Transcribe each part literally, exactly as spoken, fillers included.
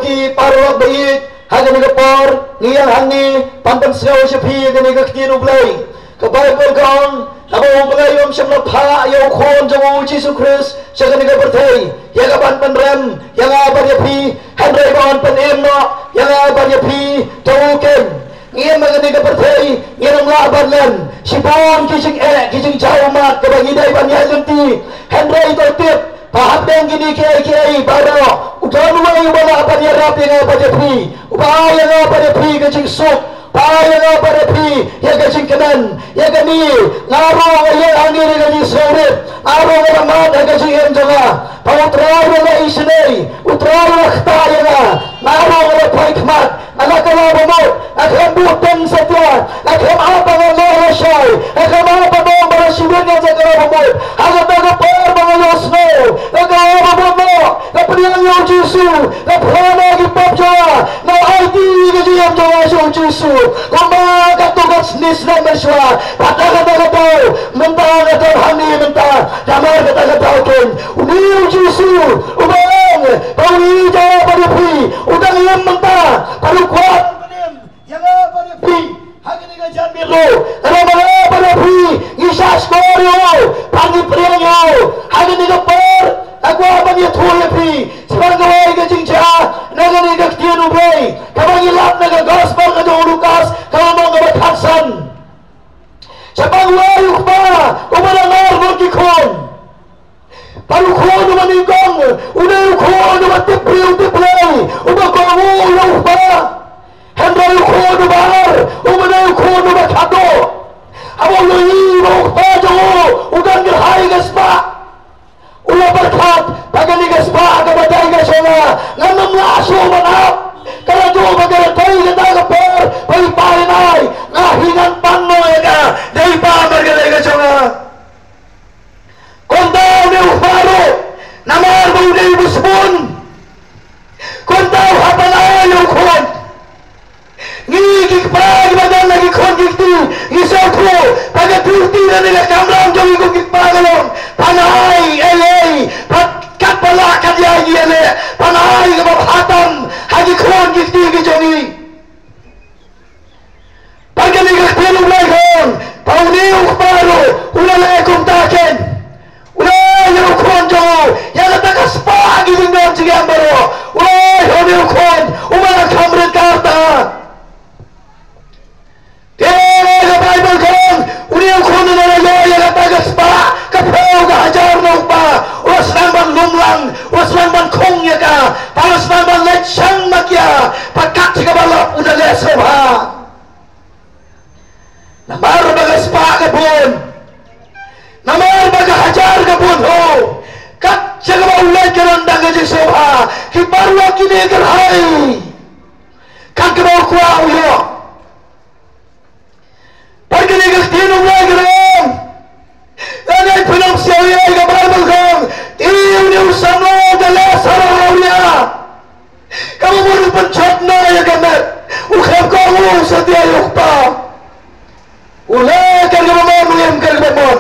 Ki paralok ba ïeit, ha kane ka por ngi ïa hangne ban pynsngew sha phi ïa kane ka ktien U Blei. Ka Baibl ka ong, haba U Blei um shym la phah ïa u khun jong u Jisu Khrist sha kane ka pyrthei ïa ka ban pynrem ïa nga bad ïa phi, hynrei ba un pynim noh ïa nga bad ïa phi da u keiñ. Ngi im ha kane ka pyrthei, ngim lah ban len. Shibun ki jingeh, ki jingjaw ummat kaba ngi dei ban ïaid lynti. Hynrei to tip ba hapdeng kine kiei kiei baroh, u don uwei uba lah ban ïarap ïa nga bad ïa phi, uba ai ïa nga bad ïa phi ka jingsuk, ba ai ïa nga bad ïa phi ïa ka jingkmen. Ïa kane nga ruh nga ïoh hangne ïa ka jingsngewrit, nga ruh nga la mad ha ka jingim jong nga. Ba U Trai u la isynei, U Trai u la ktah ïa nga. Nga ruh nga la phai khmat, nga la kylla ba mut, nga khlem buh pynsatia, nga khlem ap ba nga noh lashai, nga khlem ap ba nga ba la shibit, nga kylla ba mut. Ha kata ka por ba nga ïohsngew, nga kylla ba mut noh, nga pdiang ïa U Jisu, nga phla noh ki pop jong nga, nga aiti ka jingim jong nga sha U Jisu. Kumba katto katne snem mynshuwa, bad na kata ka daw mynta nga don hangne mynta. Namar kata ka daw keiñ, une U Jisu uba ong ba u ïeit ïa nga bad ïa phi u dang im mynta, bad u kwah ban pynim ïa nga bad ïa phi ha kane ka janmiet ruh. Lada ma nga bad ïa phi ngi shah shkor ïa u bad ngi pdiang ïa u ha kane ka por, nga kwah ban ïathuh ïa phi shaphang kawei ka jingjia na kane ka ktien U Blei kaba ngi lap na ka Gospel ka jong u Lukas, ka lynnong kaba khatsan. Shaphang uwei u kpa uba dang ar bun ki khun. Bad u khun uba nyngkong u dei u khun uba tip briew tip Blei, uba kohnguh ïa u kpa. Hynrei u khun uba ar u dei u khun uba khadduh. Haba u la ïohi ba u kpa jong u u dang kyrhai ka spah, u la pyrkhat ba kane ka spah kaba dei ka jong nga, ngan ym lah shuh ban ap. Ka la duh ba ka la dei kata ka por ba i pa in ai, nga hi ngan pan noh ïa ka, dei pa, namar ka dei ka jong nga. Kumta une u kpa ruh, namar ba u dei uba sbun, kumta u hap ban ai ïa u khun. Ngi ki kpa kiba don ha ki khun ki kti, ngi sngewthuh ba ka duty lane ka kamram jong ngi kum ki kpa ka long ban ai ei ei, bad katba lah katba ïai ngi ïaleh ban ai kaba bha tam ha ki khun ki kti ki jong ngi. Bad kane ka ktien U Blei ka ong ba une u kpa ruh u la leh kumta keiñ. U la ai ïa u khun jong u ïa kata ka spah ki jingdon jingem baroh. U la ai ha une u khun uba la kham rit ka rta. Te ka Baibl ka ong, une u khun u la ïoh ïa kata ka spah ka phew ka hajar na u kpa, u la sdang ban lum lang, u la sdang ban khung ïa ka, bad u la sdang ban leit shang mat ïa, bad kat shaba lap u la leh sngewbha. Namar ba ka spah ka bun, namar ba ka hajar ka bun ho, kat shaba u leit ka don tang ka jingsngewbha. Ki paralok kine kyrhai kat kaba u kwah u ïoh. Bad kane ka ktien U Blei ka ong, lane pynlong sha u ïa ka Baibl ka ong, te une u samla u da leh sha u ïa kaba mut u pynjot noh ïa ka met, u khlem kohnguh satia ïa u kpa. U leh kat kaba mon, u im kat kaba mon.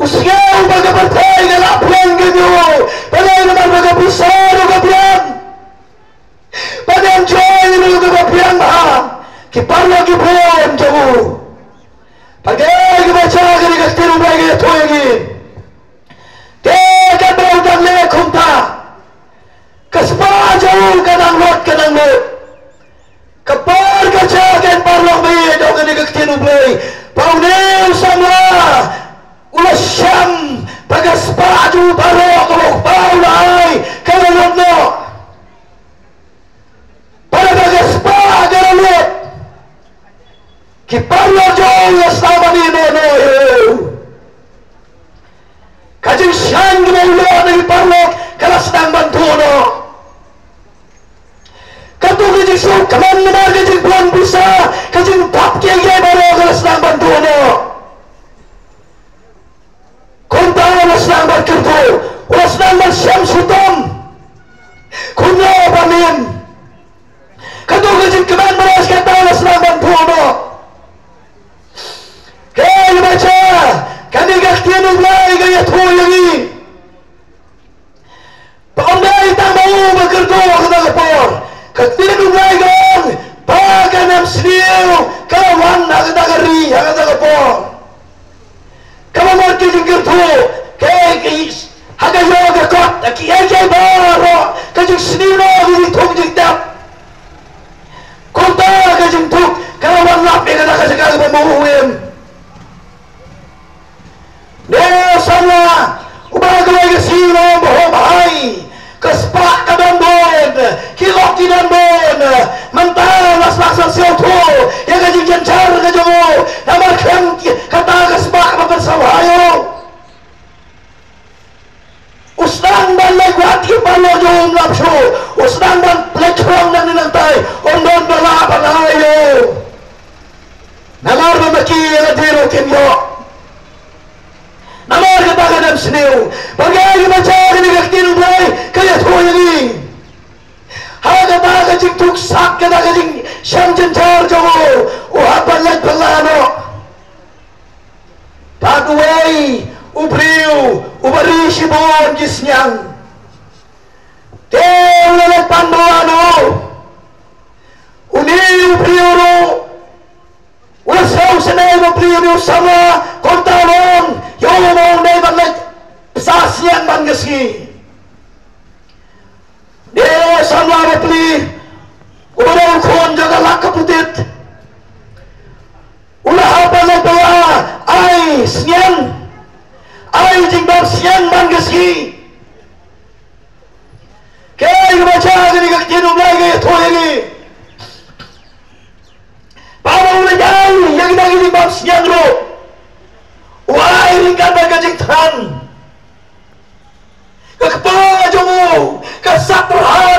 U sngew ba ka pyrthei ka la pynlong ka ïa u, balei? Namar ba ka pisa ruh ka biang. Bad ïa u jong u ruh kaba biang bha, ki paralok ki bun jong u. Bad kaei kaba jia, kane ka ktien U Blei ka ïathuh ïa ngi. Te katba u dang leh kumta, ka spah jong u ka dang lut, ka dang lut. Ka por ka jia, ko paralok ba ïeit, ong kane ka ktien U Blei, ba une u samla u la shem ba ka spah jong u baroh kaba u kpa u la ai ka la lut noh. Bad haba ka spah ka la lut, ki paralok jong u la sdang ban ïehnoh noh ïa u. Ka jingshngaiñ kaba u ïoh na ki paralok ka la sdang ban tuh noh. Kato ka jingsngewkmen namar ka jingbun pisa, ka jingthap kiei kiei baroh ka la sdang ban tuh noh. Kumta u la sdang ban kyrkhu, u la sdang ban shem shitom. Kumno ban im? Kato ka jingkmen baroh kata u la sdang ban tuh noh. Hei bacha, kane ka ktien U Blei ka ïathuh ïa ngi. Ba ym dei tang ba u ba kyrduh ha kata ka por. Baroh ka jingsniew noh, ka jingthung jingtep. Kumta ka jingthung ka la wan lap ïa kata ka jaka kaba mawhun. Ne samla, uba kawei ka sngi u la ong ba ho bhai, ka spah ka don bun, ki lok ki don bun. Mynta la sdang sngewthuh ïa ka jingjynjar ka jong u. Namar khlem kata ka spah ba pynsawai u. U sdang ban leit wad ki paralok jong u, um lap shuh. U sdang ban leit khrong nangne nangtai, um don ba lah ban ai ïa u. Namar ba ma ki ïa lade ruh kim ïoh. Namar kata ka dang sniew. Ba ngi ïa bacha kane ka ktien U Blei ka ïathuh ïa ngi. Ha kata ka jingthuk sat, kata ka jingshem jynjar jong u, u hap ban leit bylla noh. Bad uwei u briew uba ri shibun ki sniang, te u la leit pan bylla noh. Une u briew ruh u la sngewsynei ba u briew u samla, kumta u ong ïa u ba u dei ban leit bsa sniang man ka sngi. Une u samla bapli uba dei u khun jong ka lak ka putit, u la hap ban leit bylla, ai sniang, ai jingbam sniang man ka sngi. Kaei kaba jia, kane ka ktien U Blei ka ïathuh ïa ngi. Ba u la ïai ïa kine ki jingbam sniang ruh, u ai ryngkat bad ka jingthrang. Ka kpa jong u ka sah pyrshah